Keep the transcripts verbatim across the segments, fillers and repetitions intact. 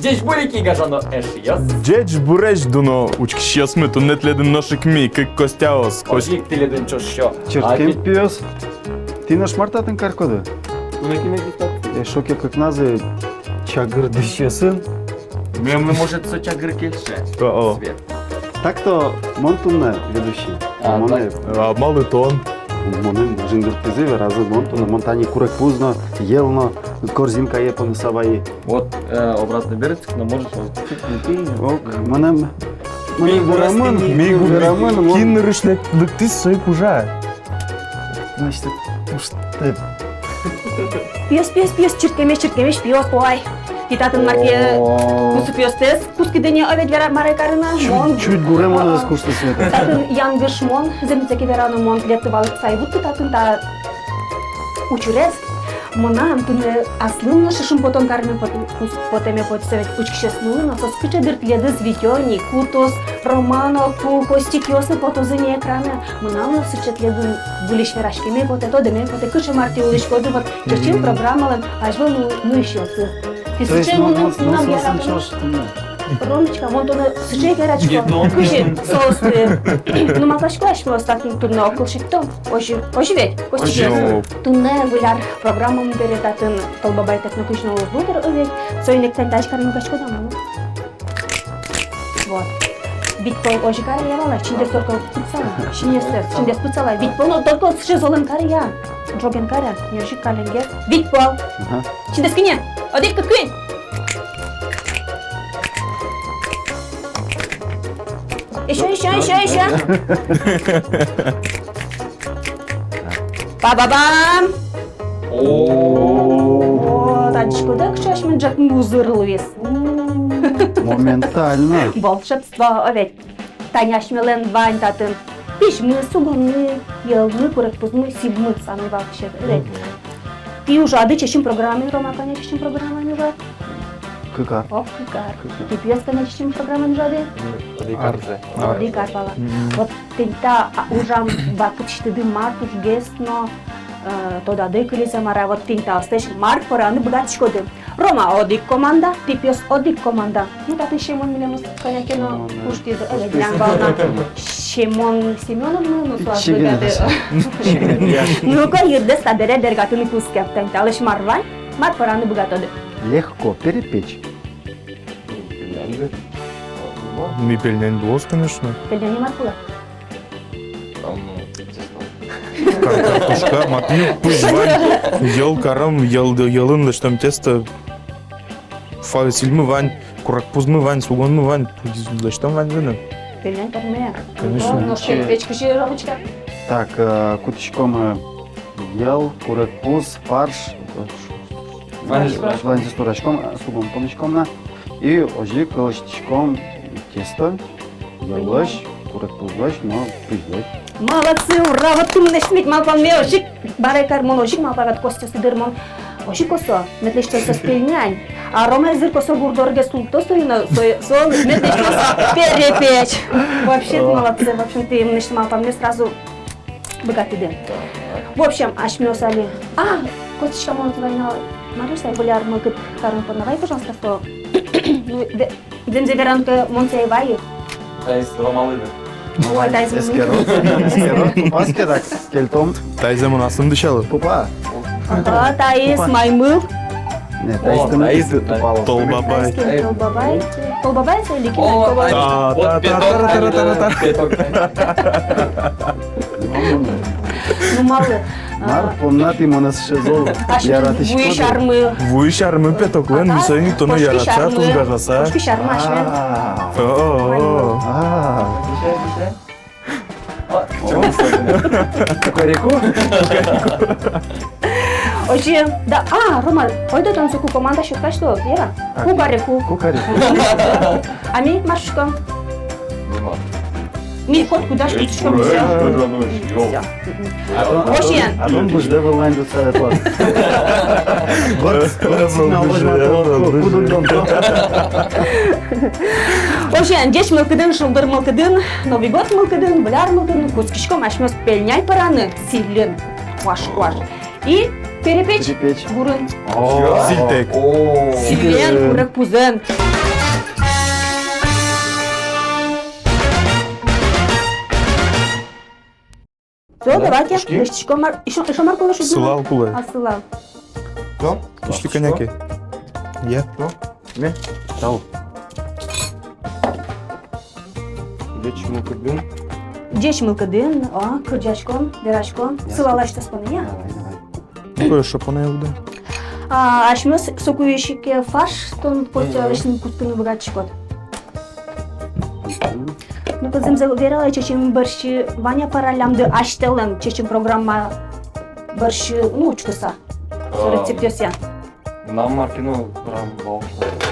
Ӟечбуресь, гажано эшъёс! Ӟечбуресь, дуно учкисьёсмы! Туннэ тӥледын нош ик ми, кык Костяос. Костя, озьы ик тӥледын ӵош ещё чырткем пиос. Тӥ нош мар татын кариськоды? Туннэ кинэ дистат? Эшшо ке кыкназы чагыр дӥсьёсын. Мемлы, может, со чагыр кельше. О-о. Свет. Так-то мон туннэ ведущий. А, мон так. А малы тон? Монэ жингыртӥзы, веразы, мон туннэ, мон тани курегпуз но, йӧл но корзинкае понӥса вайи. Вот, э, обратно берытск, но можешь вот чуть не пей. Ок, мыным, мыным верамын, мыным верамын, мон. Кин нырысь лык-, лыктӥз, со ик ужа. Значит, пушты. Пиос, пиос, пиос, чырткемесь, чырткемесь, пиос, ой. Тӥ татын мар ке, о, кусыпъёстэс кутскиды ни, о, ведь, вера, мар ай карыны, мон. Чуть, чуть гуре мон ӧз куштӥ света. Татын янгыш мон, зэмзэ ке вераны, мон тӥледлы валэктыса ӧй вутты татын та учырез. Мынам туннэ аслым но шымпотон кареме пот-, пот-, потэме потэ, ведь учкисьёсмылы но соос кыӵе дыр тӥледыз видео ни кутозы, Рома но, ку-, Костикъёс но потозы ни экранэ. Мынам но сыӵе тӥледын выльысь вераськеме потэ, тодэме потэ, кыӵе мар тӥ улӥськоды, вот, «Чечым» программалэн азьвыл ну-, нуисьёсыз. Тӥ сыӵе мыным, мынам яратоно. Ромочка, мон тонэ сыӵе ик яратӥсько. Кызьы соосты. Ну, малпасько, асьмеос татын туннэ ог кыл шедьтом. Озьы, озьы ведь, Костя? Озьы. Туннэ Выль ар программамы бере татын Толбабай тэкно кызьы но уз лу дыр, ӧвӧл-а? Соин ик тани тазьы карыны кутскиськод-а, мон? Вот. Вить пол озьы каре, я, вала, чиньыес только пытсала. Чиньыес, чиньыес пытсала. Вить пол но только сыӵе золэн каре, я. Ӝоген каре, нёжик калленгес. Вить пол. Ага. Чиньыес куинь. Одӥг, кык, куинь. Ещё, ещё, ещё, ещё. Ба-ба-бам! О, тани шкода, кыӵе асьме ӝӧкмы узыр луиз. Моментально. Волшебство, о ведь. Тани асьмелэн вань татын пизьмы, сугонмы, йӧлмы, курегпузмы, сибмы, самой валтӥсез, о ведь. Тӥ ужады «Чечым» программаын, Рома, кӧня «Чечым» программаын ужад? Кык ар. О, кык ар. Кык ар. Тӥ пиос кӧня «Чечым» программаын ужады? Одӥг ар. Ар. Одӥг ар вал-а. Мгм. Вот тӥни та, а, ужам вакытысьтыды мар тужгес но, э, тодады кылиз-а, мар-а, вот тӥни та остысь мар пӧраны быгатӥськоды. Рома одӥг команда, тӥ пиос одӥг команда. Ну, татын Семон милемыз кӧня ке но куштӥз, э, куштӥз. Лян вал на. Семон Семёновмы, ну, со ас быгатэ. Ну-ка, йырдэс табере бергатыны кутске. Тани талэсь мар вань, мар пӧраны быгатоды? Легко, перепеч. Ми пельнянь луоз, конечно. Пельнянь мар пула? Там, ну, тесто. Кар-, картошка, матысь пызь вань. Йӧл каром, йӧл, йӧлын лэсьтом тесто. Фа-, сӥльмы вань, курегпузмы вань, сугонмы вань, лэсьтом ваньзэ но. Пельнянь карме. Конечно. Ну, ну, пе-, печкыжы, Ромочка. Так, э, кутӥськом, э, йӧл, курегпуз, фарш. Ваньзэ, ваньзэ сураськом, э, сугон понӥськом на. И озьы ик лэсьтӥськом тесто. Йӧллэсь, курегпузлэсь но пызьлэсь. Молодцы, ура! Вот тӥ мынэсьтым ведь малпамме озьы ик, бара ик кар, мон озьы ик малпай, вот Костя сыдыр мон озьы ик косо, мед лэсьтоз соос пельнянь. А Рома эзыр косо гурдоргес луктоз, со но, со, со мед лэсьтоз перепеч. Вообще, молодцы, в общем, тӥ мынэсьтым малпамме сразу быгатӥды. В общем, асьмеос али. А, Костя, мон тӥледлы, Маруся, Выль ар мылкыд карон понна вай, пожалуйста, со. Ну, ве-, Зэмзэ верано ке, мон сое вайи. Таиз Ромалы. Ой, таиз мон. Эскеро, эскеро, купаське так, кельтом. Таизэ мон аслым дӥсяло. Купа. Ага, таиз маймыл. Нет, таиз, о, тыныд таиз тупало. Толбабай. Таиз кен Толбабай. Толбабай со или кин? О, Толбабай. Та, та, вот та, петок, та, та, та, та, та. Петок. Ну, малы. Мар понна тӥ монэ сыӵе зол яратӥськоды? Вуись армы. Вуись армы петоклэн, ага, ми соин ик тонэ яратыса, тужгес яратыса. Кошкись армы асьмелэн. А. О-о-о. А. Кукареку? Озьы, да, а, Рома, ойдо тон соку команда счёт кадь луоз, яра? А, кукареку. Кукареку. А ми мар шуиськом? Ми котькуд дась кутӥськом. Всё. Всё. Мгм. А то, а то, озьыен, а то быждэ выллань дутса ветло. Бырс, бырс, бырс, сигнал быждэ, возьматэ, бырс, кудын дон. Озьыен, ӟеч мылкыдын, шулдыр мылкыдын, Новый год мылкыдын, Выль ар мылкыдын кутскиськом асьмеос пельнянь пӧраны сӥльын. Куаш, куаш. И Перепеч. Перепеч. Гурын. О. Сильтэк. О. Сильтэн, гурын пузэн. Всё, да, давайте. Пушки? Лэсьтӥськом мар-, ещё, ещё мар кулэ шуыны? Сылал кулэ. А, сылал. Всё? Ишти кӧня ке. Я. Всё? Ме? Тау. Ӟеч мылкыдын. Ӟеч мылкыдын, а, кырӟаськом, вераськом. Я. Сылал лэсьтоз понна, я? Давай, давай. Ну, кое-что понна я угда. А, асьмеос соку ещё ке фарш тон костя лэсьтыны кутскыны быгатӥськод. Мгм. Ну, кызьы зэмзэ вералэ, чечым бӧрсьы вань-а пӧраллямды асьтэлэн чечым программа бӧрсьы, ну, учкыса. А, со рецептъёсъя. Мынам мар ке но пӧрам вал.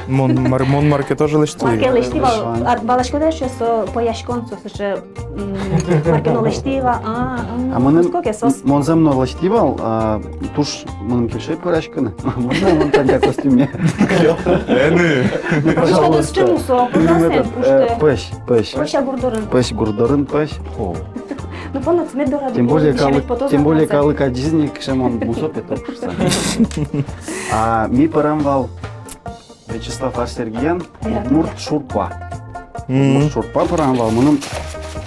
Мон мар, мон мар ке тоже лэсьтӥ. Мар ке лэсьтӥ вал, а, валаськод-а, что со пӧяськон, со сыӵе, м, мар ке но лэсьтӥ вал, а, м, а мыным, кутско ке соос. Мон зэм но лэсьтӥ вал, а, туж мыным кельше пӧраськыны. Можно мон тани костюме? Эн. Ну, пожалуйста. Пӧсь, пӧсь. Пӧсь гур дорын. Пӧсь гур дорын, пӧсь. О. Ну, понна мед дорады. Тем более калык, тем более калык адӟиз ни, кыӵе мон мусо пе, топшса. А ми пӧрам вал Вячеслав Ар-Сергиян, удмурт шурпа. Мгм. Удмурт шурпа пӧрам вал. Мыным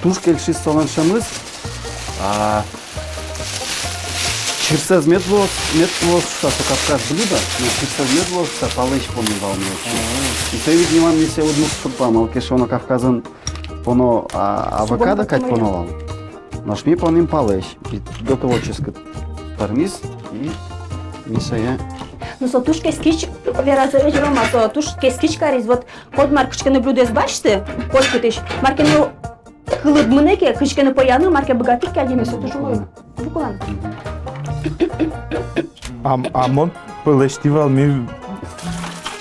туж кельшиз солэн шӧмыз. А, чырсэз мед луоз, мед луоз шуса, со Кавказ блюдо, но чырсэз мед луоз шуса, палэзь поныны вал ми вообще. Мгм. И сое ведь нимам ни сое удмурт шурпа, малы ке шуоно Кавказын поно, а, авокадо кадь поно вал. Нош ми понӥм палэзь. И до того ческыт пӧрмиз, и ми сое. Ну, со туж кескич, веразы ведь, Рома, со туж кескич кариз. Вот коть мар кыӵе ке но блюдоез басьты, котькытысь, мар ке но кылыд мынэ ке, кыӵе ке но пӧяны, мар ке быгатӥд ке адями, со туж умой. Ву кулэ на. А, а мон пӧлэсьтӥ вал, ми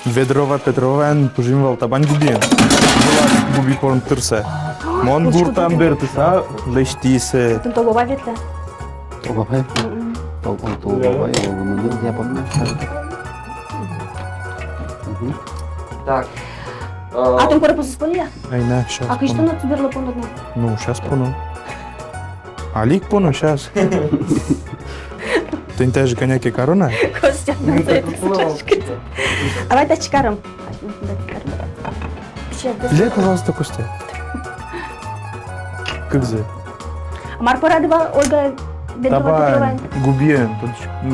Ведрова Петроваен пыжим вал табань губиен. Вылаз губи пон тырса. Мон гуртам бертыса лэсьтӥ сое. Тон Толбовай ветлэ. Толбовай? Мгм. Тол-, Тол-, Толбовай, Толбовай, я помню. Мгм. Так. А тон куре пусыс понӥ-а? Ай на, щас. А кызьы тон отсы берло понод на? Ну, щас поно. Али ик поно, щас. Тӥни тазьы кӧня ке каро на. Костя, ну, ты это слышишь? Давай татчы каром. Ле, пожалуйста, Костя. Кыкзэ. А мар пӧрады вал, Ольга Ведрова Петроваен? Табань губиен.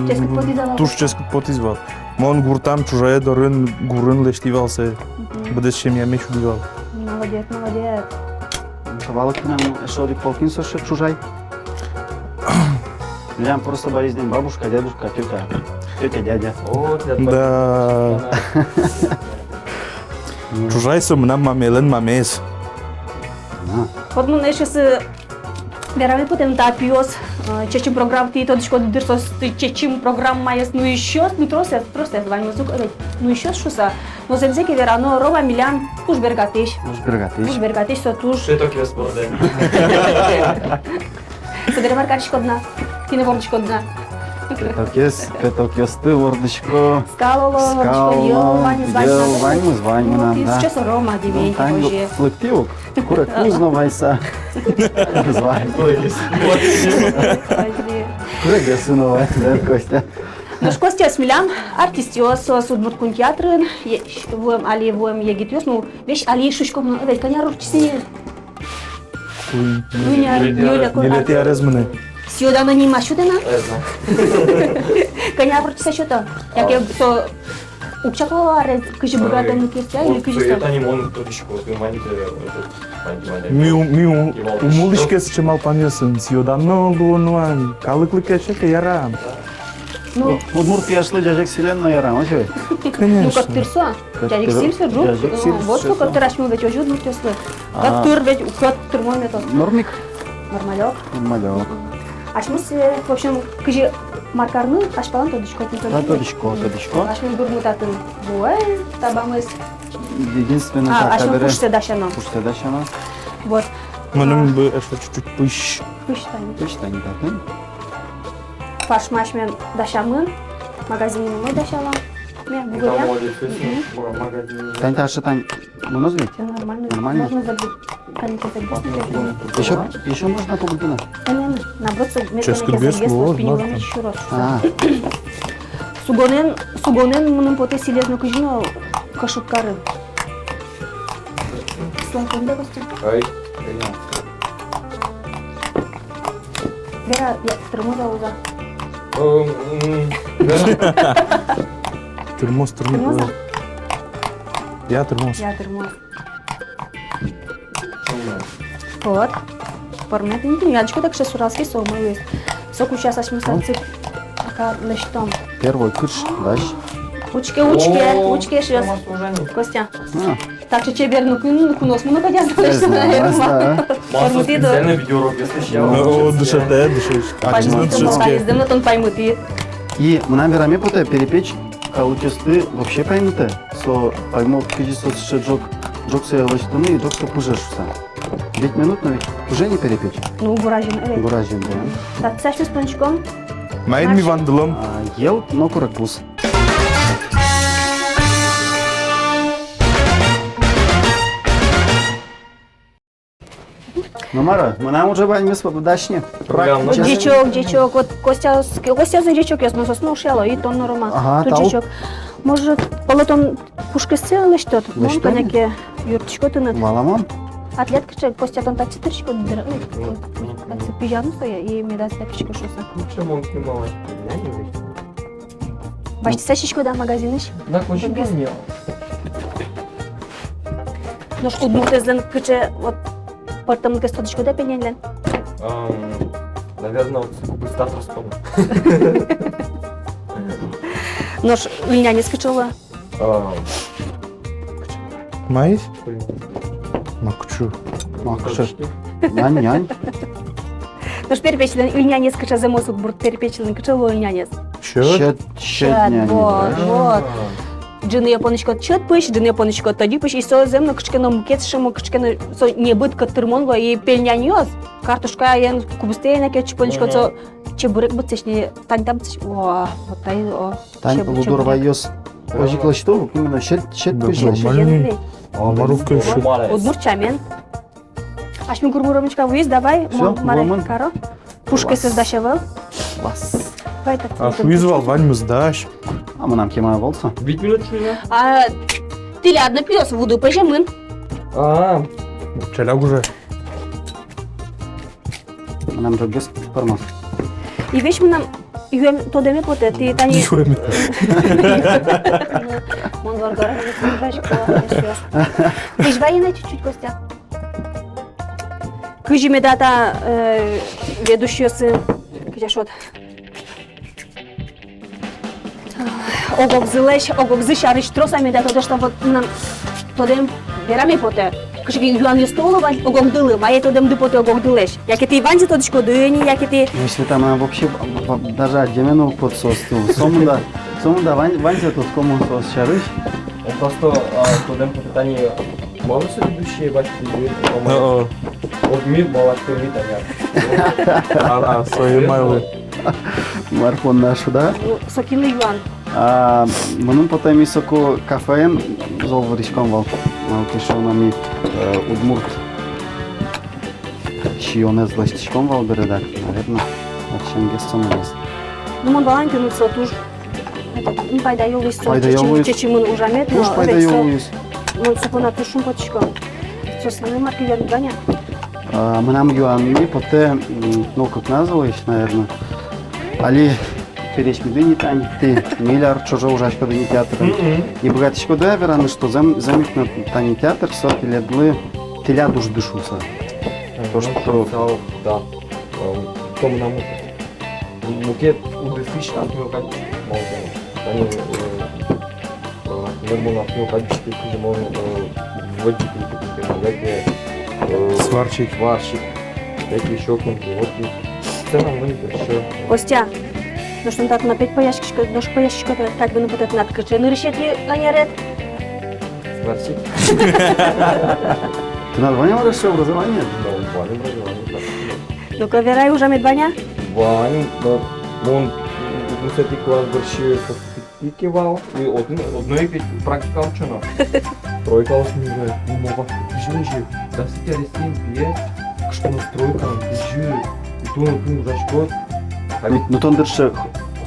Ческыт потӥз вал. Туж ческыт потӥз вал. Мон гуртам чужае дорын, гурын лэсьтӥ вал сое. Мгм. Быдэс семьяме сюдӥ вал. Молодец, молодец. Валэктэ на, эшшо одӥг пол кин со сыӵе чужай? Милям просто бадӟым бабушка, дедушка, тётя. Тётя, дядя. О, да. Чужай со мынам мамаелэн мамаез. А. Вот мон эшшо сое вераме потэ, та пиос, э, чечым программаез, тӥ тодӥськоды дыр, соосты чечым программаез нуисьёс, ну, тросэз, тросэз ваньмыз ук, э, нуисьёс шуса. Но зэмзэ ке верано, Рома милям уж бергатӥсь. Уж бергатӥсь. Уж бергатӥсь, со туж. Петокъёс бордын. Собере мар кариськод на? Кинэ вордӥськод на? Петокъёс, петокъёсты вордӥсько. Скал оло, скал оло, вордӥсько, йӧл ваньмыз, йӧл ваньмыз вань мынам, да. Ну, тӥ сейчас Рома Дементьев, тань вообще. Лыктӥ ук. Курегпуз но вайыса. Курегъёссы но вайыса, Костя. Нош Костяос милям артистъёс, соос Удмурт кун театрын, е-, вуэм, али вуэм егитъёс, ну, весь али шуиськом, ну, ведь кӧня ар ортчиз ини. Куинь. Куинь ар, ньыль ар. Ньылетӥ арез мынэ. Сӥё-дано нимаз сётэ на? Ӧз на. Кӧня ар ортчиз сётэ? Яке со уг чакло арез, кызьы быгатэ, ну, кырсэ, или кызьы со? Тани мон тодӥсько, ты мани, ты, этот, мани, мани. Ми у-, ми у-, ум улӥське сыӵе малпанъёсын, сӥё-дано луоно вань, калыклы кельше ке, ярам. Ну. Удмурт пияшлы ӟазег сӥлен но ярам, озьы ведь? Конечно. Ну, кӧт тырсо. Кӧт тыр-, ӟазег сӥль со ӝук, ӟазег сӥль, вот со кӧт тыр асьмелы ведь, озьы удмуртъёслы. А. Кӧт тыр ведь, кӧт тырмон метод. Нормик? Нормалёк. Нормалёк. Асьмеос, э, в общем, кызьы мар карыны, азьпалан тодӥськом. Да, тодӥськом, тодӥськом. Асьмеос дурмы татын вуэ, табамес. Единственное, а, так, асьмеос табере пушсэ дасяно. Пушсэ дасяно. Вот. Мыным бы эшшо чуть-чуть пысь. Пысь тани. Пысь тани татын. Фаршмы асьмеос дасямын, магазинын но дасялом. Ме, бугыръя. Мгм. Тань таӵе тань мыноз ведь? Всё нормально. Нормально? Можно забить. Тань ещё забить. Ещё, ещё можно погулять? Конечно. Наоборот, со-, ме-, ческыт ме-, бес забить, луоз, вот, можно. Пиньёнэн ещё раз. А. Сугонэн, сугонэн мыным потэ сӥлез но кызьы но кӧшыт кары. Слаб, да, Костя? Ай, ай, на. Вера, я, тырмоз-а, уз-а? М, м, да. Тырмоз, тырмоз. Тырмоз-а? Я, тырмоз. Я, тырмоз. Вот. Пӧрме тӥни, тӥни, адӟиськод-а, кыӵе сураски со, умой луиз. Соку сейчас асьмеос ацык ака лэсьтом. Первой кырсь, дась. Учке, учке, о, учке, эшъёс. Костя. А. Так что чебер, ну, кун-, куноос мыно кадь. Я знаю, я знаю. Пӧрмытӥд-а? Специально видеоурок, если честно. Ну, дышетэ, дышетэ. Паймытӥд, дышетэ. Паймытӥд, но тон паймытӥд. И мынам вераме потэ, перепеч калыкъёсты вообще паймытэ. Со паймоз, кызьы со сыӵе ӝог, ӝог сое лэсьтыны и ӝог со пыже шуса. Вить минут но ведь пыже ни перепеч. Ну, гур азьын, э. Гур азьын, да. Так, сасьтыз понӥськом. Маин ми вандылом. А, йӧл но курегпуз. Ну, мар-а, мынам уже ваньмыз дась ни. Прям, ну. Ӟечок, ӟечок. Вот Костя, Костя, ӟечок, я, но соосын ушъяло, и тон но, Рома. Ага, тау. Ӟечок. Может, палатон пушкассэ лэсьтод? Лэсьтод. Мон кӧня ке юрттӥсько тыныд. Валамон. Атлет кыӵе, Костя, тон татчы тыршиськод дыр, ой, татчы пыжаны сое, и медаз тапчисько шуса. Лучше мон снималась. Басьтыса сиськод-а магазинысь? Да, кучи. Нош удмуртэзлэн кыӵе, вот, пӧртэмлыкез тодӥськод-а пельняньлэн? Ам, наверное, вот быстро растом. Нош ыльнянез кыӵе луэ? А. Маиз? Блин. Макчу. Макчу. Нянь, нянь. Нош перепечлэн ыльнянез кыӵе зэмос ук бурт, перепечлэн кыӵе луэ ыльнянез? Сьӧд. Сьӧд, сьӧд нянь. Вот, да, вот. Ӝыныё понӥськод сьӧд пызь, ӝыныё понӥськод тӧдьы пызь, и со зэм но кыӵе ке но мукет шуом, кыӵе ке но со небыт кӧт тырмон луэ, и пельняньёс, картошкаен, кубистаен ке отчы понӥськод, со чебурек быдсэсь ни, тань та быдсэсь, о, вот та и, о. Тань лудорвайёс озьы ик лэсьто, вот именно сьӧд, сьӧд пызь лэсьто. Нормально. Нормально. Удмурт сямен. Асьме гурмы, Ромочка, вуиз, давай, всё, мон, мар-а, вуэмын. Каро. Пушкаез дась ӧвӧл. Класс. Давай так. А шуиз вал, ваньмыз дась. А мынам кема ӧвӧл со. Вить минут шуиз-а? А, тӥляд но, пиос, вуды пӧземын. А. Чаляк уже. Мынам ӝоггес пӧрмоз. И весь мынам юэм тодэме потэ, тӥ тани. Юэме. Мон воргорон, юэм. Кызьы вайын-а чуть-чуть, Костя? Кызьы меда та, э, ведущийёсын, кызьы шуод. Ог-огзылэсь, ог-огзы сярысь трос-а меда тодо, что вот мынам тодэм вераме потэ. Кыӵе ке юанъёсты уло вань ог-огдылы, мае тодэмды потэ ог-огдылэсь. Яке тӥ ваньзэ тодӥськоды ини, яке тӥ... Ну, если там, а, вообще, в-, в-, даже адӟеме но уг поты соосты. Сомында, сомында вань-, ваньзэ тодӥськом соос сярысь. Просто, а, тодэм потэ тани, малы со ведущие басьтӥзы, по-моему. О-о. Вот ми валаськом, ми тани. А, а, сое майлы. Мар понна шуод-а? Ну, со кинлы юан? А, мыным потэ, ми соку кафеын зол вырӥськом вал. Малы ке шуоно, ми, э, удмурт сиёнэз лэсьтӥськом вал бере, дак, наверно, ачамгес со мынэз. Ну, мон валай, тыныд со туж, это, ну, пайдаё луиз со. Пайдаё луиз. Чечы-, чечымын ужамед, но туж пайдаё луиз. Мон со понна туж шумпотӥсько. Со самой мар ке юан вань-а? А, мынам юанме потэ, м, ну, кыкназылэсь, наверно. Али пересьмиды ни тани, тӥ ньыль ар ӵоже ужаськоды ни театрын. Мгм. И быгатӥськоды-а вераны, что зэм-, зэм ик но тани театр со тӥледлы, тӥляд ужды шуса. Мгм. То, что... Да. Эм, то мынам мукет удысысь асьмеос кадь, мол, тани, э, э, например, мон асьмеос кадь, кызьы мон, э, водитель, например, яке, э, сварщик. Сварщик. Яке ещё кем-то. Вот и сцена, ну, ещё. Костя, нош тон татын опять пӧяськиськод, нош пӧяськиськод, кадь мыным потэ, тынад кыӵе нырысетӥ ӧнеред? Сварщик. Тынад вань-а высшее образование? Да, вань образование, да. Ну-ка, верай, ужамед вань-а? Вань, но мон удмурт садик класс бӧрсьы ик вал, и одно, одно ик ведь практика учёно. Стройкаос мыно, умова, кызьы, кызьы, дас ик аресъем пие, кышкано стройкаын, кызьы, и тон, тон ужаськод. Ну, тон дырше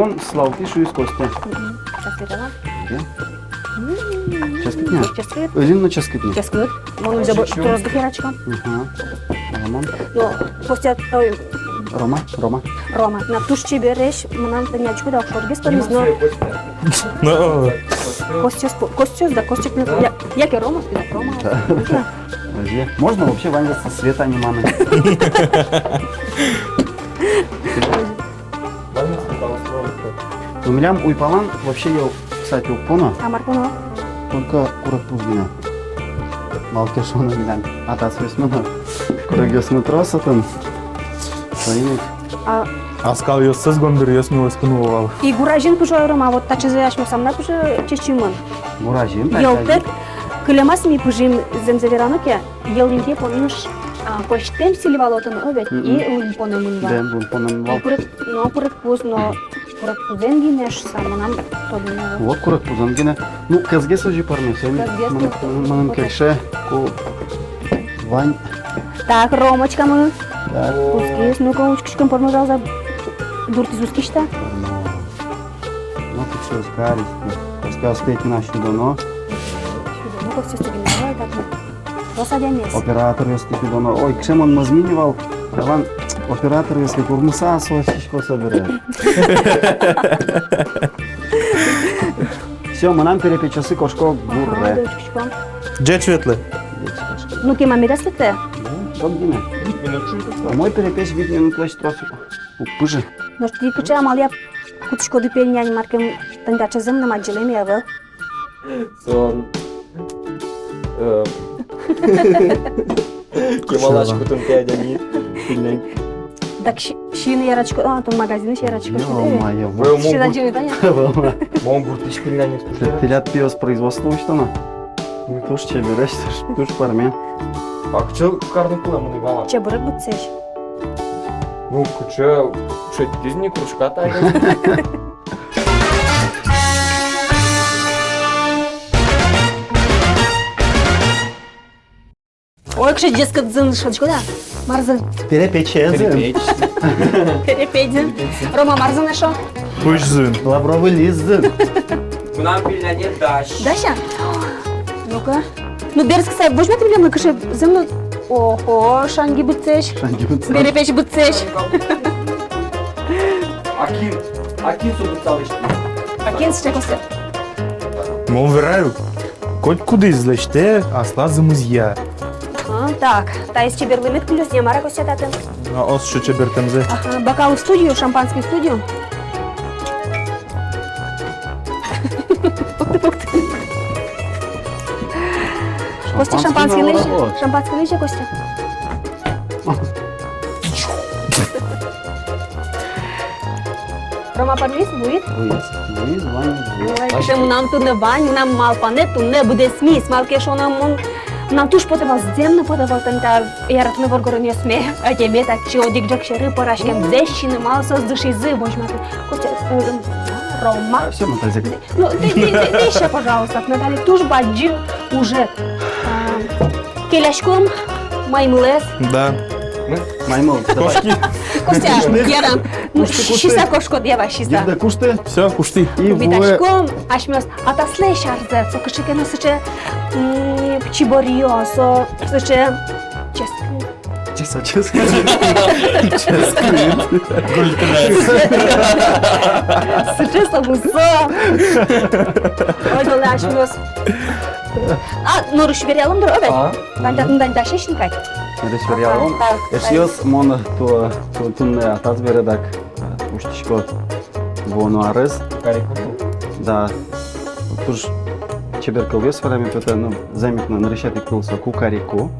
Ивон, сылалтӥ шуиз Костя. Мгм. Ческыт-а? Мгм. Ческыт-а? Ческыт. Ыльын но ческыт-а? Ческыт. Мон ыльзэ бо-, трос гинэ яратӥсько. Мгм. Роман. Но Костя, ой. Рома, Рома. Рома. На туж чебересь, мынам тӥни адӟиськод-а, огшоргес тонӥз но. Ну. Костяос, Костяос, да, Костя, я-, яке Рома, да, Рома. Да. Озьы. Можно вообще ваньзэ со света ниманы. Ну, милям уйпалан вообще йӧл, кстати, уг поно. А мар поно? Только курегпуз гинэ. Малы ке шуоно, милям атасъёсмы но курегъёсмы трос отын. Соин ик. А скалъёссэс гондыръёс милоськыны ӧвӧл. И гур азьын пыжо, Рома, вот таӵезэ асьмеос ум на пыжы чечымын. Гур азьын, так. Йӧлтэк кылемаз ми пыжим, зэмзэ верано ке, йӧл интые понӥмыш, а, косьтэм сӥль вал отын, о ведь, мгм, и лун понэмын вал. Да, лун понэмын вал. И курег, но курегпуз, но курегпузэн гинэ шуса, мынам тодэмын. Вот курегпузэн гинэ. Ну, кӧсгес озьы пӧрме, соин ик. Кӧсгес, мыным, ну, мыным вот кельше, ку вань. Так, Ромочкамы. Так. Кутскиз, ну-ка, учкиськом, пӧрме вал-а, дуртӥз, учкиськод-а? Ну, кутскиз, кариське. Кутскиз, кутскиз, кутскиз, кутскиз. Ну-ка, всё, всё, всё, давай, так, ну. Рос адямиос. Операторъёсты сюдоно. Ой, кыӵе мон мӧзми ни вал. Валан, операторъёс ке курмыса, со сисько собере. Всё, мынам перепечесы кошко гурре. Ага, дочкаськом. Ӟеч ветлэ. Ӟеч кошко. Ну, кема медаз лыктэ? Ну, док гинэ. Вить минут шуисько. А мой перепеч вить минутлэсь трос уг пыжы. Нош тӥ кыӵе амалъя кутӥськоды пельнянь, мар ке, тани таӵе зэм но мадӟылэме ӧвӧл. Сон, э, кемалась кутын ке адями пельнянь. Так си-, сиыны яратӥськод, а, тон магазинысь яратӥськод, ё-моё, да? Вӧлма. Мон гуртысь пельнянь. Тӥляд пиос производство усьтоно. Ну, туж чебересь, туж, туж пӧрме. А кыӵе карны кулэ, мон ӧй вала. Чеберек быдсэсь. Ну, кыӵе, шедьтӥз ни кружка та. Ой, кыӵе ӟескыт зын, шӧдӥськод-а? Мар зын? Перепечезын. Перепеч. Перепечзын. Рома, мар зын эшшо? Пызь зын. Лавровый лист зын. Мынам пельнянь дась. Дась-а? Ну-ка. Ну, берытскыса возьматы милемлы, кыӵе зын но. Ого, шаньги быдсэсь. Шаньги быдсэсь. Перепеч быдсэсь. А кин, а кин со быдсалыштӥз? А кин сыӵе, Костя? Мон верай ук. Котькудӥз лэсьтэ аслаз зэмзыя. А, так, таиз чеберлы мед кылёз ни, мар-а, Костя, татын? А, ӧз шу чебертэмзэ. Ага, бокалы в студию, шампанский в студию. Костя, шампанский лэзь, шампанский лэзь, Костя. Рома, пӧрмиз, вуид? Вуиз, вуиз, вань, вуиз. Ой, кыӵе мынам туннэ вань, мынам малпанэ туннэ быдэсмиз, малы ке шуоно, мон, мынам туж потэ вал, зэм но потэ вал тани та яратоно воргоронъёсме, ӧтеме татчы одӥг ӝӧк сьӧры пӧраськемзэс сиыны, малы соос дышизы, возьматы. Костя, э, э, Рома. А, всё, Наталья. Ну, ты, ты, ты, ты ещё, пожалуйста, Наталья, туж бадӟым уже. А, келяськом маймылэз. Да. Маймыл, давай. Кошки. Костя, ярам. Ну, кушты, кушты. Сиса кошкод, я, вай, сиса. Герда, кушты. Всё, кушты. И вуэ. Витаськом асьмеос атаслэсь арзэ, со кыӵе ке но сыӵе, м, чиборъё, со сыӵе ческыт. Чес-, чес-, ческыт. Гультына. Сыӵе со мусо. Ойдолэ асьмеос. А, нырысь веръялом дыр, овет? А? Тань татын, тань дасесь ни кадь. Нырысь веръялом. Так, так. Эшъёс, мон ту-, ту-, туннэ атас бере дак, э, усьтӥсько вуоно арез. Кукареку. Да. Туж чебер кылъёс вераме потэ, ну, зэм ик но нырысетӥ кыл со кукареку.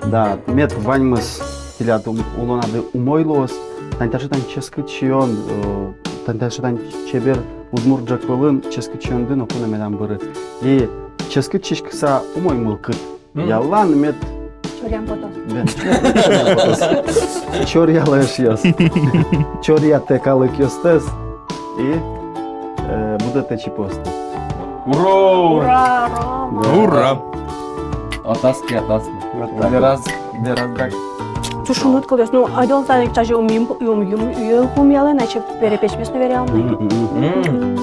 Да, мед ваньмыз тӥляд ум-, улонады умой луоз. Тань таӵе, тань ческыт сиён, э, тань таӵе, тань чебер удмурт ӝӧк вылын ческыт сиёнды ноку но медам быры. И ческыт сиськыса умой мылкыд. Мгм. Ялан мед. Чоръям потоз. Бен, чоръям потоз. Чоръялэ, эшъёс. Чоръятэ калыкъёстэс. И, э, будэтэ чипыосты. Ура! Ура, ура! Ура! Атас ке, атас ке. Вот так. Бераз, бераз дак. Слушай, ну, откуда? Ну, а дело, Саня, кстати, ум, ум, ум, ум, ум, ум, я, значит, перепечмес, наверное. Мгм, мгм.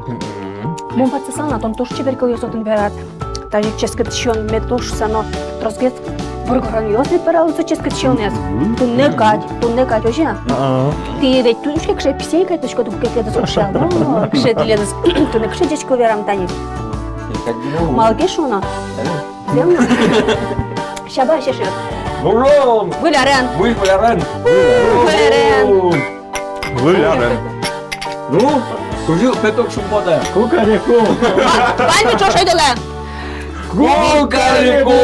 Мгм. Мон пацыса на, тон туж чебер кылъёс отын верад. Тазьы ческыт сиён мед луоз шуса но, тросгес воргоронъёс мед верало со ческыт сиёнэз. Мгм. Туннэ кадь, туннэ кадь, озьы-а? А-а. Тӥ ведь тунсыке кыӵе писэй кадь луиськоды, куке тӥледыз уксё, ну, кыӵе тӥледыз, туннэ кыӵе ӟеч кыл верам тани. Малы ке шуоно. Верно? Шабаш, эшъёс. Бурон! Выль арен! Выль, выль арен! Выль арен! Выль арен. Ну, кызьы петок шумпотэ? Кукареку! Ва-, ваньмы ӵош ойдолэ! Кукареку!